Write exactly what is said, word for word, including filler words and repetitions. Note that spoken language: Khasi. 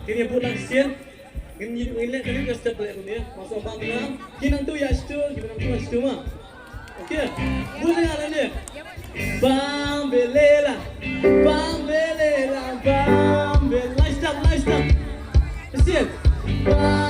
Ngin ïa bud lang sien. Ngin ïa, ngin leh kali ka step leh kumne. Maso bam lang. Ki nang tu ïa stu, ki nang tu ïa stu ma. Okay. Bud lang lane. Bam belela, bam belela, bam bel. Lai step, lai step. Sien. Bam